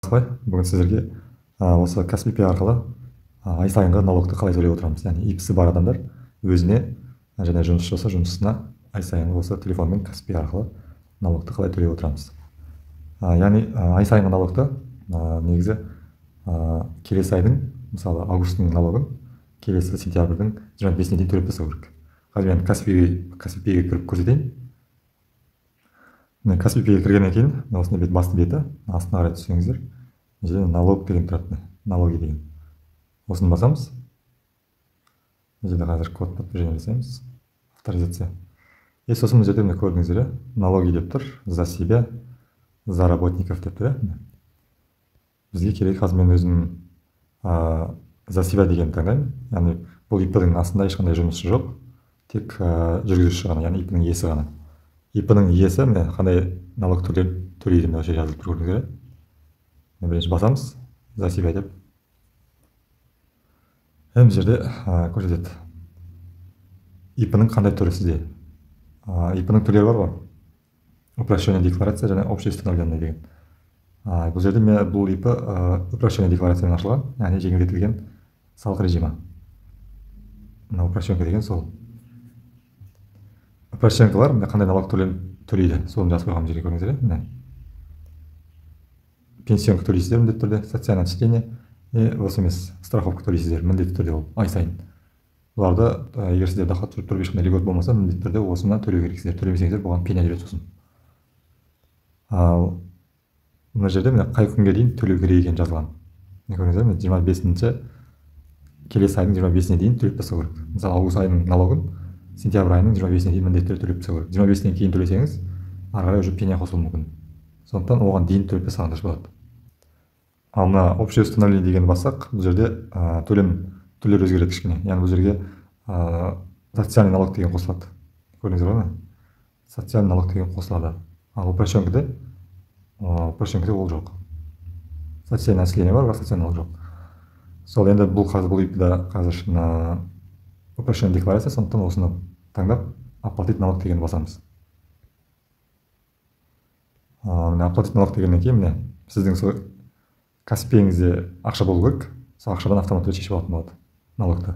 Қалай, бүгін сіздерге осы Kaspi Pay арқылы ай сайынғы налогты қалай төлеп отырамыз, яғни ИП-сі бар адамдар өзіне және жұмысшы болса, жұмысшысына ай сайынғы осы телефонмен Kaspi арқылы налогты қалай төлеп отырамыз. Яғни ай сайынғы налогты негізі келесі айдың, мысалы, августтың налогын келесі сентябрьдің 25-іне дейін төлеп тастау керек. Қазір мен Kaspi Pay-ге кіріп көрсетейін. Міне, Kaspi Pay-ге кіргеннен кейін мына осындай бет, басты беті. Астына қарай түссеңіздер, мына жерде «Налог» деген тұрады, «Налоги» деген, осыны басамыз. Мына жерде қазір код подтверждения жасаймыз, авторизация. И сосын мына жерде, міне, көрдіңіздер, иә, «Налоги» деп тұр, «За себя», «За работников» деп тұр, иә. Бізге керек, қазір мен өзім «За себя» дегенді таңдаймын, яғни бұл ИП-дің астында ешқандай жұмысшы жоқ, тек жүргізуші ғана, яғни ИП-ның иесі ғана. ИП-ның иесі, міне, қандай налог түрлерін төлейді, мына жерде жазылып тұр, көрдіңіздер, иә. Бірінші басамыз «За себя» деп. Мына жерде көрсетеді ИП-ның қандай түрі сізде. ИП-ның түрлері бар ғой: упрощенная декларация және общеустановленный деген. Бұл жерде мен бұл ИП упрощенный декларациямен ашылған, яғни жеңілдетілген салық режимі. Мына упрощенка деген сол. Упрощенкалар, міне, қандай налог түрлерін төлейді, соны жазып қойған жерге, көрдіңіздер, иә. Міне, пенсионка төлейсіздер міндетті түрде, социальное отчисление и ОСМС, страховка төлейсіздер міндетті түрде, ол ай сайын. Бұларды, егер сізде доход жүріп тұрып, ешқандай льгот болмаса, міндетті түрде осыны төлеу керексіздер. Төлемесеңіздер, бұған пеня жүреді сосын. Ал мына жерде, міне, қай күнге дейін төлеу керек екені жазылған, міне, көрдіңіздер, міне, 25-ші, келесі айдың 25-іне дейін төлеп тастау керек. Мысалы, август айының налогын сентябрь айының 25-іне дейін міндетті түрде төлеп тастау керек. 25-інен кейін төлесеңіз, ары қарай уже пеня қосылуы мүмкін. Сондықтан оған дейін төлеп тастаған дұрыс болады. Ал мына «Общее установление» дегенді бассақ, бұл жерде төлем түрлері өзгереді кішкене, яғни бұл жерге социальный налог деген қосылады, көрдіңіздер ғой, социальный налог деген қосылады. Ал упрощенкада ол жоқ, социальное отчисление бар, бірақ социальный налог жоқ. Сол енді бұл қазір бұл ИП қазір мына упрощенная декларация, сондықтан осыны таңдап, «Оплатить налог» дегенді басамыз. Міне, «Оплатить налог» дегеннен кейін, міне, сіздің сол Каспиіңізде ақша болу керек, сол ақшадан автоматты түрде шешіп алатын болады налогты.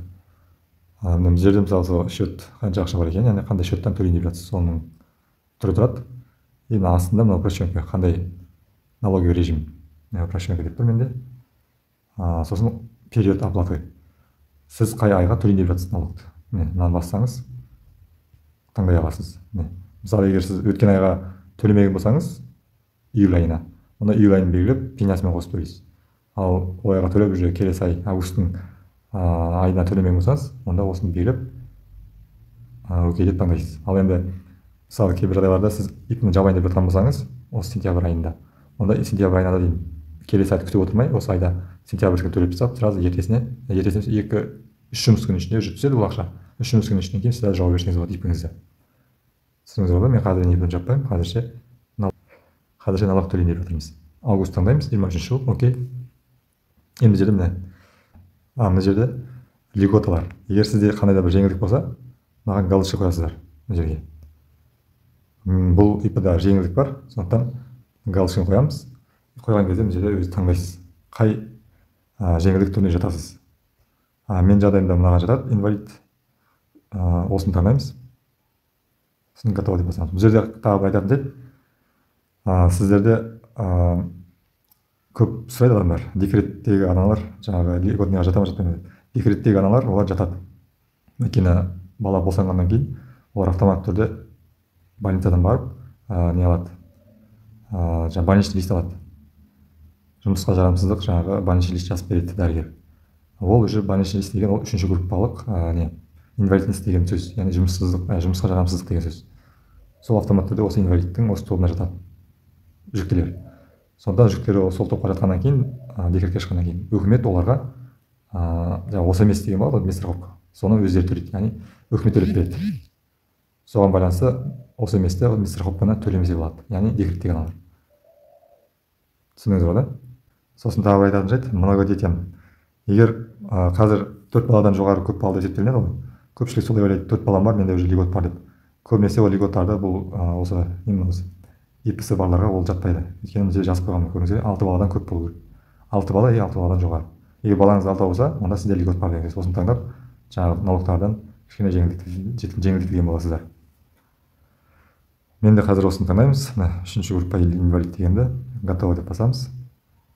Міне, бұл жерде, мысалы, сол счет, қанша ақша бар екен, яғни қандай счеттан төлейін деп жатсыз, соның түрі тұрады. И мына астында мына упрощенка, қандай налоговый режим, упрощенка деп тұр менде. Сосын период оплаты, сіз қай айға төлейін деп жатсыз налогты, міне, мынаны бассаңыз, таңдай аласыз. Міне, мысалы, егер сіз өткен айға төлемеген болсаңыз, июль айына, онда июль айын белгілеп, пенясымен қосып төлейсіз. Ал ол айға төлеп, уже келесі ай, августтың айына төлемеген болсаңыз, онда осыны белгілеп, «Окей» деп таңдайсыз. Ал енді, мысалы, кейбір жағдайларда сіз ИП-ні жабайын деп жатқан болсаңыз осы сентябрь айында, онда сентябрь айына дейін, келесі айды күтіп отырмай, осы айда сентябрьдікін төлеп тастап, сразу ертесіне, ертесіне, 2-3 жұмыс күні ішінде уже түседі бұл ақша. 3 жұмыс күні ішінен кейін сіз жауап берсеңіз болады ИП-іңізді. Түсіндіңіз ғой? Мен қазір ИП-ні жаппаймын, қазірше налог төлейін деп жатырмыз. Август таңдаймыз, 23-жыл, окей. Енді бұл жерде, міне, мына жерде льготалар. Егер сізде қандай да бір жеңілдік болса, мынаған галочка қоясыздар мына жерге. Бұл ИП-да жеңілдік бар, сондықтан галочканы қоямыз. Қойған кезде мына жерде өзі таңдайсыз, қай жеңілдік түріне жатасыз. Мен жағдайымда мынаған жатады, инвалид. Осыны таңдаймыз, сосын «Готово» деп басамыз. Бұл жерде тағы бір айтатын жайт: сіздерде көп сұрайды адамдар, декреттегі аналар жаңағы льготныйға жата ма, жатпай ма деп. Декреттегі аналар, олар жатады, өйткені бала босанғаннан кейін олар автоматты түрде больницадан барып не алады, жаңағы больничный лист алады, жұмысқа жарамсыздық, жаңағы больничный лист жазып береді дәрігер. Ол уже больничный лист деген ол үшінші группалық не, инвалидность деген сөз, яғни жұмыссыздық, жұмысқа жарамсыздық деген сөз. Сол автоматты түрде осы инвалидтің осы тобына жатады жүктілер. Сондықтан жүктілер сол топқа жатқаннан кейін, декретке шыққаннан кейін үкімет оларға жаңағы ОСМС деген болады ғой, медстраховка, соны өздері төлейді, яғни үкімет төлеп береді. Соған байланысты ОСМС-ті, медстраховканы төлемесе болады, яғни декреттегі аналар. Түсіндіңіз ғой, да? Сосын тағы бір айтатын жайт: многодетям. Егер қазір төрт баладан жоғары көп балалы деп есептелінеді ғой, көпшілік солай ойлайды, төрт балам бар, менде уже льгот бар деп. Көбінесе ол льготтарды бұл осы именно осы ИП-сі барларға ол жатпайды. Өйткені мына жерде жазып қойған, көрдіңіздер, 6 баладан көп болу керек. 6 бала и 6 баладан жоғары. Егер балаңыз 6 болса, онда сізде льгот бар деген сөз. Осыны таңдап, жаңағы налогтардан кішкене жеңілдетілген боласыздар. Мен де қазір осыны таңдаймыз. Мына 3-ші группа инвалид дегенді готово деп басамыз.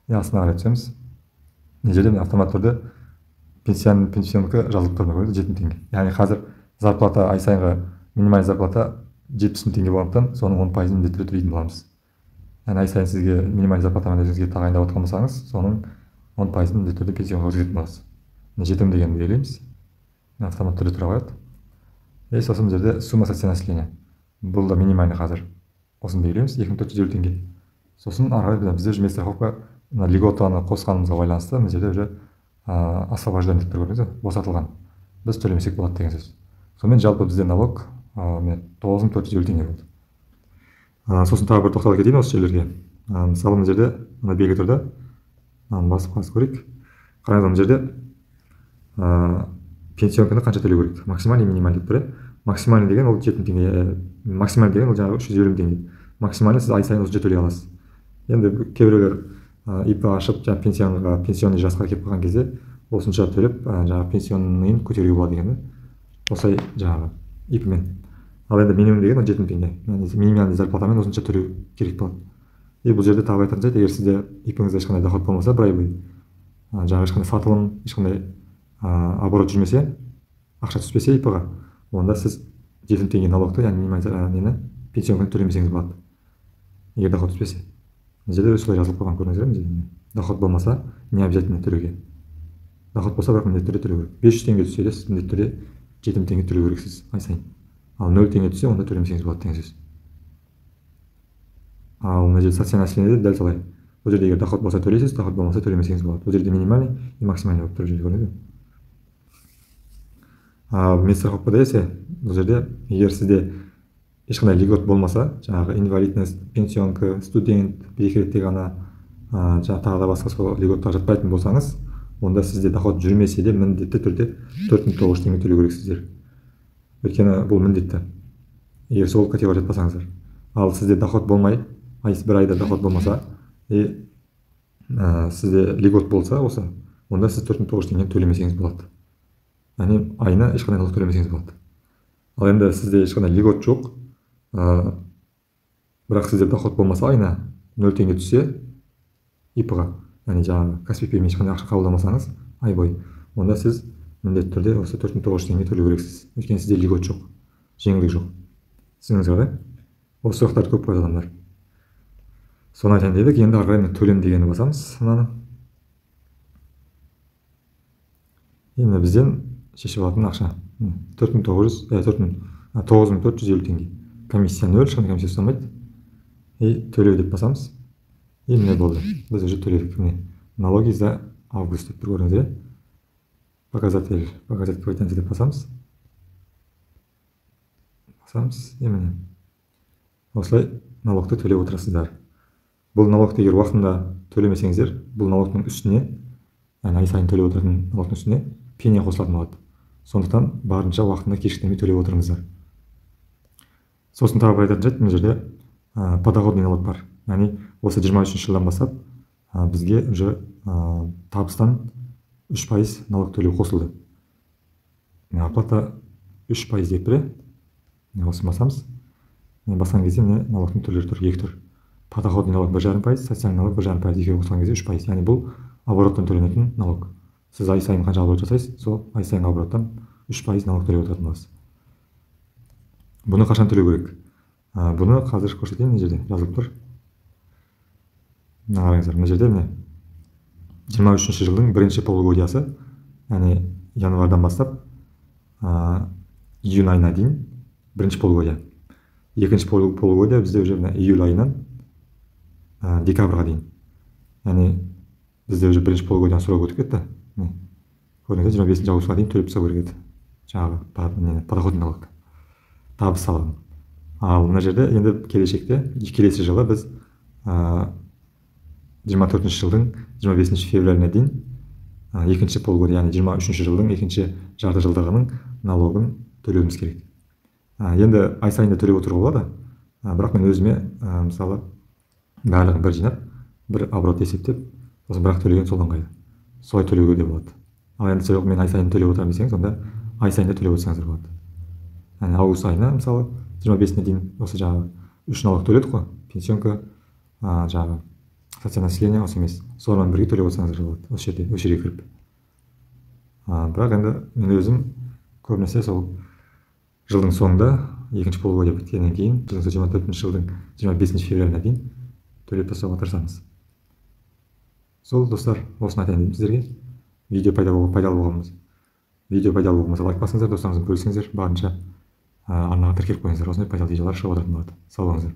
И астына қарай түсеміз. Мына жерде міне автомат түрде пенсионка жазылып тұр, көрдіңіз, 7 мың теңге. Яғни қазір зарплата ай сайынғы минимальный зарплата 70 мың теңге болғандықтан, соның 10%-ын міндетті түрде төлейтін боламыз. Яғни ай сайын сізге минимальный зарплатамен өзіңізге тағайындап отырған болсаңыз, соның 10%-ын міндетті түрде пенсионға өткізетін боласыз. Мына 7 мың дегенді белгілейміз. Мына автомат түрде тұра қояды. И сосын бұл жерде сумма социального населения. Бұл да минимальный қазір. Осыны белгілейміз, 2450 теңге. Сосын ары қарай бізде уже медстраховка мына льготаны қосқанымызға байланысты мына жерде уже освобожден деп тұр, көрдіңіз бе? Босатылған. Біз төлемесек болады деген сөз. Сонымен жалпы бізде налог міне 9450 теңге болды. Сосын тағы бір тоқтала кетейін осы жерлерге. Мысалы мына жерде мына белгі тұр да. Мынаны басып қазір көрейік. Қараңыз, мына жерде пенсионканы қанша төлеу керек? Максимальный, минимальный деп тұр, иә? Максимальный деген ол 7 мың теңге, максимальный деген ол жаңағы 350 мың теңге. Максимальный сіз ай сайын осынша төлей аласыз. Енді кейбіреулер ИП ашып, жаңа пенсионға, пенсионный жасқа келіп қалған кезде осынша төлеп, жаңағы пенсионныйын көтеруге болады деген да. Осылай жаңағы ИП-мен. Ал енді минимум деген ол 7 мың теңге. Яғни минимальный зарплатамен осынша төлеу керек болады. И бұл жерде тағы айтатын жайт, егер сізде ИП-іңізде ешқандай доход болмаса, бір ай бойы, жаңағы ешқандай сатылым, ешқандай оборот жүрмесе, ақша түспесе ИП-ға, онда сіз 7 мың теңге налогты, яғни минимальный, нені, пенсионканы төлемесеңіз болады. Егер доход түспесе. Мына жерде солай жазылып қойған, көрдіңіздер ме? Мына жерде доход болмаса, не обязательно төлеуге. Доход болса, бірақ міндетті түрде төлеу керек. 500 теңге түссе де, сіз міндетті түрде 7 мың теңге төлеу керексіз ай сайын. Ал 0 теңге түссе, онда төлемесеңіз болады деген сөз. Ал мына жерде социальный население дәл солай. Бұл жерде егер доход болса төлейсіз, доход болмаса төлемесеңіз болады. Бұл жерде минимальный и максимальный болып тұр, көрдіңіз бе? Ал медстраховкада есе, бұл жерде егер сізде ешқандай льгот болмаса, жаңағы инвалидность, пенсионка, студент, екі ретте ғана, жаңағы тағы да басқа сол льготтар жатпайтын болсаңыз, онда сізде доход жүрмесе де міндетті түрде 4900 теңге төлеу керексіздер. Өйткені бұл міндетті. Егер сол категория жатпасаңыздар. Ал сізде доход болмай, бір айда доход болмаса, и сізде льгот болса осы, онда сіз 4900 теңгені төлемесеңіз болады. Яғни айына ешқандай налог төлемесеңіз болады. Ал енді сізде ешқандай льгот жоқ, бірақ сізде доход болмаса айына 0 теңге түссе ИП-ға, яғни жаңағы Каспи Пеймен ешқандай ақша қабылдамасаңыз ай бойы, онда сіз міндетті түрде осы 4900 теңге төлеу керексіз. Өйткені сізде льгот жоқ, жеңілдік жоқ. Түсіндіңіз ғой, да? Осы сұрақтарды көп қояды адамдар. Соны айтайын дедік. Енді ары қарай мына төлем дегенді басамыз мынаны. Енді бізден шешіп алатын ақша төрт мың тоғыз жүз, төрт мың, тоғыз мың төрт жүз елу теңге. Комиссия нөл, ешқандай комиссия ұстамайды. И төлеу деп басамыз. И міне болды. Біз уже төледік. Міне налоги за август деп тұр, көрдіңіздер, иә? Показатель, показать квитанция деп басамыз. Басамыз. И міне осылай налогты төлеп отырасыздар. Бұл налогты егер уақытында төлемесеңіздер, бұл налогтың үстіне, яғни ай сайын төлеп отыратын налогтың үстіне пеня қосылатын болады. Сондықтан барынша уақытында кешіктірмей төлеп отырыңыздар. Сосын тағы бір айтатын жайт, мына жерде подоходный налог бар. Яғни осы жиырма үшінші жылдан бастап, бізге уже табыстан 3% налог төлеу қосылды. Міне, оплата 3% деп тұр, иә? Міне, осыны басамыз. Міне, басқан кезде міне налогтың түрлері тұр, екі түр. Подоходный налог бір жарым пайыз, социальный налог бір жарым пайыз, екеуі қосылған кезде 3%. Яғни бұл обороттан төленетін налог. Сіз ай сайын қанша оборот жасайсыз, сол ай сайынғы обороттан 3% налог төлеп отыратын боласыз. Бұны қашан төлеу керек? Бұны қазір көрсетейін, мына жерде жазылып тұр. Мына қараңыздар, мына жерде міне жиырма үшінші жылдың бірінші полугодиясы, яғни январьдан бастап, июнь айына дейін бірінші полугодия. Екінші полугодия бізде уже мына июль айынан, декабрьға дейін. Яғни бізде уже бірінші полугодияның срогы өтіп кетті. Міне, көрдіңіздер, жиырма бесінші августқа дейін төлеп тастау керек еді. Жаңағы подоходный налог, табыс салығын. Ал мына жерде енді келешекте, келесі жылы біз, жиырма төртінші жылдың жиырма бесінші февраліне дейін, екінші полугодия, яғни жиырма үшінші жылдың екінші жарты жылдығының налогын төлеуіміз керек. Енді ай сайын да төлеп отыруға болады. Бірақ мен өзіме мысалы барлығын бір жинап, бір оборот есептеп, сосын бірақ төлеген сол ыңғайлы. Солай төлеуге де болады. Ал енді жоқ, мен ай сайын төлеп отырамын десеңіз, онда ай сайын да төлеп отырсаңыздар болады. Яғни август айына мысалы 25-іне дейін осы жаңағы 3 налог төледік қой, пенсионка, жаңағы социальное население, осы емес, солармен бірге төлеп отырсаңыздар болады осы жерде, осы жерге кіріп. Бірақ енді мен өзім көбінесе сол жылдың соңында, екінші полугодие біткеннен кейін, жылдың 24 жылдың 25 февралына дейін төлеп тастауға тырысамыз. Сол, достар, осыны айтайын дедім сіздерге. Видео пайдалы болғанбыз. Видео пайдалы болмаса, лайк басыңыздар, достарыңызбен бөлісіңіздер, барынша арнаға тіркеліп қойыңыздар. Осындай пайдалы видеолар шығып отыратын болады. Сау болыңыздар.